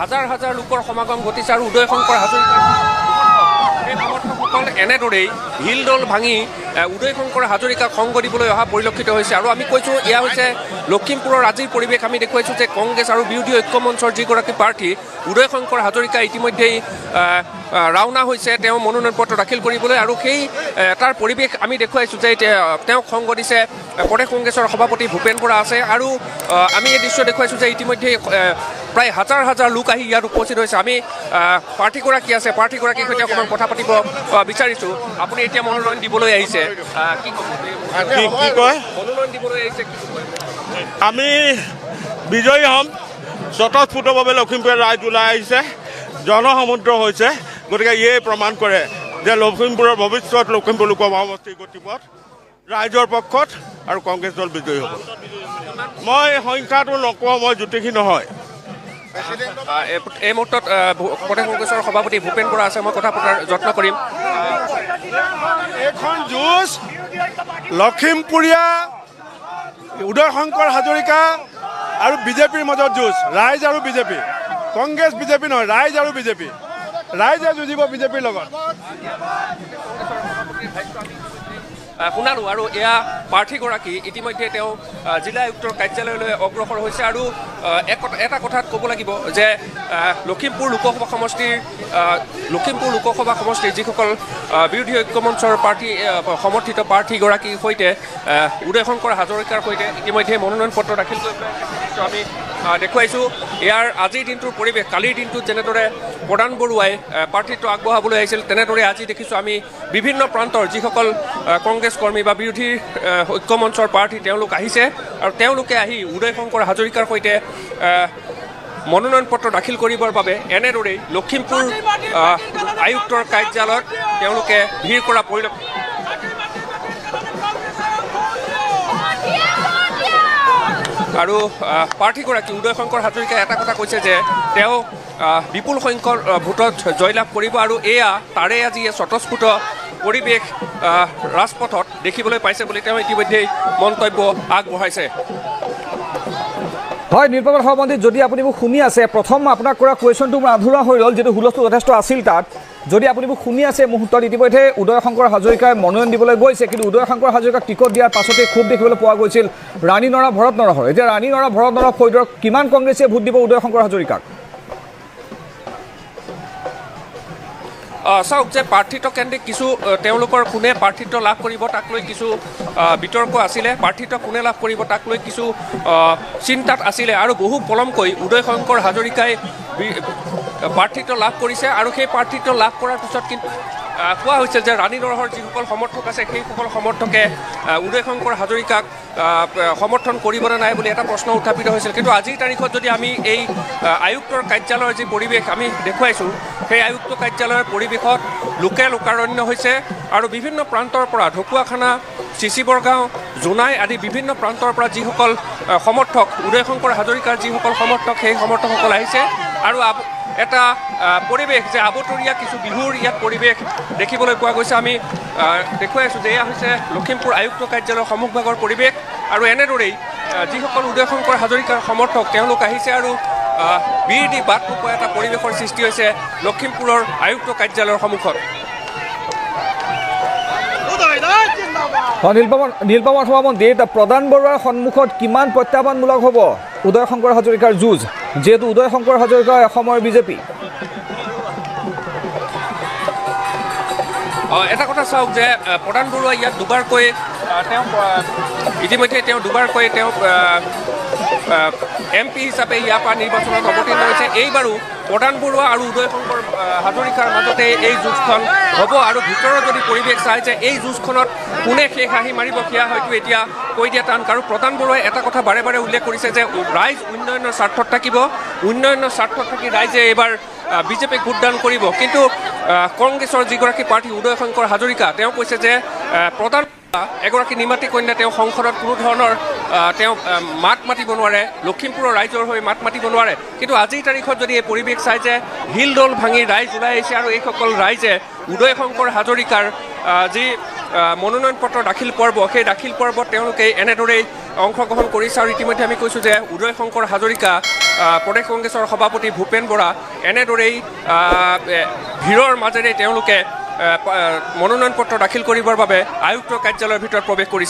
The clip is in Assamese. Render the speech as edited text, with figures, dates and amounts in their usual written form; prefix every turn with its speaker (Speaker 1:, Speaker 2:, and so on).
Speaker 1: হাজাৰ হাজাৰ লোকৰ সমাগম ঘটিছে আৰু উদয় শংকৰ হাজৰিকাৰ সেই সমৰ্থকসকল এনেদৰেই হিলদল ভাঙি উদয় শংকৰ হাজৰিকাক সংগ দিবলৈ অহা পৰিলক্ষিত হৈছে। আৰু আমি কৈছোঁ এয়া হৈছে লখিমপুৰৰ আজিৰ পৰিৱেশ। আমি দেখুৱাইছোঁ যে কংগ্ৰেছ আৰু বিৰোধী ঐক্য মঞ্চৰ যিগৰাকী প্ৰাৰ্থী উদয় শংকৰ হাজৰিকা ইতিমধ্যেই ৰাওনা হৈছে তেওঁ মনোনয়ন পত্ৰ দাখিল কৰিবলৈ আৰু সেই তাৰ পৰিৱেশ আমি দেখুৱাইছোঁ যে তেওঁক সংগ দিছে প্ৰদেশ কংগ্ৰেছৰ সভাপতি ভূপেন বৰা আছে আৰু আমি এই দৃশ্য দেখুৱাইছোঁ যে ইতিমধ্যেই প্ৰায় হাজাৰ হাজাৰ লোক আহি ইয়াত উপস্থিত হৈছে। আমি প্ৰাৰ্থীগৰাকী আছে, প্ৰাৰ্থীগৰাকীৰ সৈতে অকণমান কথা পাতিব বিচাৰিছোঁ। আপুনি এতিয়া মনোনয়ন দিবলৈ আহিছে, কি ক'ব?
Speaker 2: কি কয়?
Speaker 1: মনোনয়ন দিবলৈ আহিছে, কি ক'ব?
Speaker 2: আমি বিজয়ী হ'ম। স্বতঃস্ফূৰ্তভাৱে লখিমপুৰৰ ৰাইজ ওলাই আহিছে, জনসমুদ্ৰ হৈছে। গতিকে ইয়ে প্ৰমাণ কৰে যে লখিমপুৰৰ ভৱিষ্যত লখিমপুৰ লোকসভা সমষ্টিৰ গতিপথ ৰাইজৰ পক্ষত আৰু কংগ্ৰেছ দল বিজয়ী হ'ব। মই সংখ্যাটো নকওঁ, মই জ্যোতিষী নহয়।
Speaker 1: এই মুহূৰ্তত প্ৰদেশ কংগ্ৰেছৰ সভাপতি ভূপেন বৰা আছে, মই কথা পতাৰ যত্ন কৰিম।
Speaker 3: এইখন যুঁজ লখিমপুৰীয়া উদয় শংকৰ হাজৰিকা আৰু বিজেপিৰ মাজত যুঁজ, ৰাইজ আৰু বিজেপি, কংগ্ৰেছ বিজেপি নহয়, ৰাইজ আৰু বিজেপি। ৰাইজে যুঁজিব বিজেপিৰ লগত।
Speaker 1: শুনালোঁ আৰু এয়া প্ৰাৰ্থীগৰাকী ইতিমধ্যে তেওঁ জিলা আয়ুক্তৰ কাৰ্যালয়লৈ অগ্ৰসৰ হৈছে। আৰু এটা কথাত ক'ব লাগিব যে লখিমপুৰ লোকসভা সমষ্টিৰ লখিমপুৰ লোকসভা সমষ্টিৰ যিসকল বিৰোধী ঐক্য মঞ্চৰ প্ৰাৰ্থী সমৰ্থিত প্ৰাৰ্থীগৰাকীৰ সৈতে উদয় শংকৰ হাজৰিকাৰ সৈতে ইতিমধ্যে মনোনয়ন পত্ৰ দাখিল কৰি আমি দেখুৱাইছোঁ। ইয়াৰ আজিৰ দিনটোৰ পৰিৱেশ, কালিৰ দিনটোত যেনেদৰে প্ৰদান বৰুৱাই প্ৰাৰ্থিত্ব আগবঢ়াবলৈ আহিছিল, তেনেদৰে আজি দেখিছোঁ আমি বিভিন্ন প্ৰান্তৰ যিসকল কংগ্ৰেছ কৰ্মী বা বিৰোধী ঐক্য মঞ্চৰ প্ৰাৰ্থী তেওঁলোক আহিছে আৰু তেওঁলোকে আহি উদয় শংকৰ হাজৰিকাৰ সৈতে মনোনয়ন পত্ৰ দাখিল কৰিবৰ বাবে এনেদৰেই লখিমপুৰ আয়ুক্তৰ কাৰ্যালয়ত তেওঁলোকে ভিৰ কৰা পৰিলক্ষিত। আৰু প্ৰাৰ্থীগৰাকী উদয় শংকৰ হাজৰিকাই এটা কথা কৈছে যে তেওঁ বিপুল সংখ্যক ভোটত জয়লাভ কৰিব আৰু এয়া তাৰে আজি স্বতঃস্ফূৰ্ত পৰিৱেশ ৰাজপথত দেখিবলৈ পাইছে বুলি তেওঁ ইতিমধ্যেই মন্তব্য আগবঢ়াইছে।
Speaker 4: হয় নীলপৱন সভাপতি, যদি আপুনি মোক শুনি আছে, প্ৰথম আপোনাক কৰা কুৱেশ্যনটো মোৰ আধৰুৱা হৈ ৰ'ল, যিটো হুলস্থুল যথেষ্ট আছিল তাত। যদি আপুনি মোক শুনি আছে, মুহূৰ্তত ইতিমধ্যে উদয় শংকৰ হাজৰিকাই মনোনয়ন দিবলৈ গৈছে, কিন্তু উদয় শংকৰ হাজৰিকাক টিকট দিয়াৰ পাছতে ক্ষোভ দেখিবলৈ পোৱা গৈছিল ৰাণী নৰা ভৰত নৰহৰ। এতিয়া ৰাণী নৰা ভৰত নৰহ ফৈদৰ কিমান কংগ্ৰেছে ভোট দিব উদয় শংকৰ হাজৰিকাক?
Speaker 1: চাওক যে প্ৰাৰ্থিত্ব কেন্দ্ৰিক কিছু তেওঁলোকৰ কোনে প্ৰাৰ্থিত্ব লাভ কৰিব তাক লৈ কিছু বিতৰ্ক আছিলে, প্ৰাৰ্থিত্ব কোনে লাভ কৰিব তাক লৈ কিছু চিন্তাত আছিলে আৰু বহু পলমকৈ উদয় শংকৰ হাজৰিকাই প্ৰাৰ্থিত্ব লাভ কৰিছে আৰু সেই প্ৰাৰ্থিত্ব লাভ কৰাৰ পিছত কিন্তু কোৱা হৈছে যে ৰাণী নৰহৰ যিসকল সমৰ্থক আছে সেইসকল সমৰ্থকে উদয় শংকৰ হাজৰিকাক সমৰ্থন কৰিবনে নাই বুলি এটা প্ৰশ্ন উত্থাপিত হৈছিল। কিন্তু আজিৰ তাৰিখত যদি আমি এই আয়ুক্তৰ কাৰ্যালয়ৰ যি পৰিৱেশ আমি দেখুৱাইছোঁ, সেই আয়ুক্ত কাৰ্যালয়ৰ পৰিৱেশত লোকে লোকাৰণ্য হৈছে আৰু বিভিন্ন প্ৰান্তৰ পৰা ঢকুৱাখানা, চিচিবৰগাঁও, জোনাই আদি বিভিন্ন প্ৰান্তৰ পৰা যিসকল সমৰ্থক উদয় শংকৰ হাজৰিকাৰ যিসকল সমৰ্থক সেই সমৰ্থকসকল আহিছে আৰু এটা পৰিৱেশ যে আবতৰীয়া কিছু বিহুৰ ইয়াত পৰিৱেশ দেখিবলৈ পোৱা গৈছে। আমি দেখুৱাই আছোঁ যে এয়া হৈছে লখিমপুৰ আয়ুক্ত কাৰ্যালয়ৰ সন্মুখভাগৰ পৰিৱেশ আৰু এনেদৰেই যিসকল উদয় শংকৰ হাজৰিকাৰ সমৰ্থক তেওঁলোক আহিছে আৰু বীৰ দি বাট নোপোৱা এটা পৰিৱেশৰ সৃষ্টি হৈছে লখিমপুৰৰ আয়ুক্ত কাৰ্যালয়ৰ সন্মুখত।
Speaker 4: নীলপৱন সভাপতি, প্ৰদান বৰুৱাৰ সন্মুখত কিমান প্ৰত্যাহ্বানমূলক হ'ব উদয় শংকৰ হাজৰিকাৰ যুঁজ, যিহেতু উদয় শংকৰ হাজৰিকা অসমৰ বিজেপি?
Speaker 1: এটা কথা চাওক যে প্ৰদান বৰুৱা ইয়াত দুবাৰকৈ তেওঁ ইতিমধ্যে তেওঁ দুবাৰকৈ তেওঁ এম পি হিচাপে ইয়াৰ পৰা নিৰ্বাচনত অৱতীৰ্ণ হৈছে। এইবাৰো প্ৰদান বৰুৱা আৰু উদয় শংকৰ হাজৰিকাৰ মাজতে এই যুঁজখন হ'ব আৰু ভিতৰত যদি পৰিৱেশ চাই যে এই যুঁজখনত কোনে শেষ হাঁহি মাৰিব সেয়া হয়তো এতিয়া কৈ দিয়া টান। কাৰণ প্ৰদান বৰুৱাই এটা কথা বাৰে বাৰে উল্লেখ কৰিছে যে ৰাইজ উন্নয়নৰ স্বাৰ্থত থাকিব, উন্নয়নৰ স্বাৰ্থত থাকি ৰাইজে এইবাৰ বিজেপিক ভোটদান কৰিব। কিন্তু কংগ্ৰেছৰ যিগৰাকী প্ৰাৰ্থী উদয় শংকৰ হাজৰিকা তেওঁ কৈছে যে প্ৰদান এগৰাকী নিমাতী কন্যা, তেওঁ সংসদত কোনো ধৰণৰ তেওঁ মাত মাতিব নোৱাৰে, লখিমপুৰৰ ৰাইজৰ হৈ মাত মাতিব নোৱাৰে। কিন্তু আজিৰ তাৰিখত যদি এই পৰিৱেশ চাই যে হিলদল ভাঙি ৰাইজ ওলাই আহিছে আৰু এইসকল ৰাইজে উদয় শংকৰ হাজৰিকাৰ যি মনোনয়ন পত্ৰ দাখিল পৰ্ব, সেই দাখিল পৰ্বত তেওঁলোকে এনেদৰেই অংশগ্ৰহণ কৰিছে। আৰু ইতিমধ্যে আমি কৈছোঁ যে উদয় শংকৰ হাজৰিকা প্ৰদেশ কংগ্ৰেছৰ সভাপতি ভূপেন বৰা এনেদৰেই ভিৰৰ মাজেৰে তেওঁলোকে মনোনয়ন পত্ৰ দাখিল কৰিবৰ বাবে আয়ুক্তৰ কাৰ্যালয়ৰ ভিতৰত প্ৰৱেশ কৰিছে।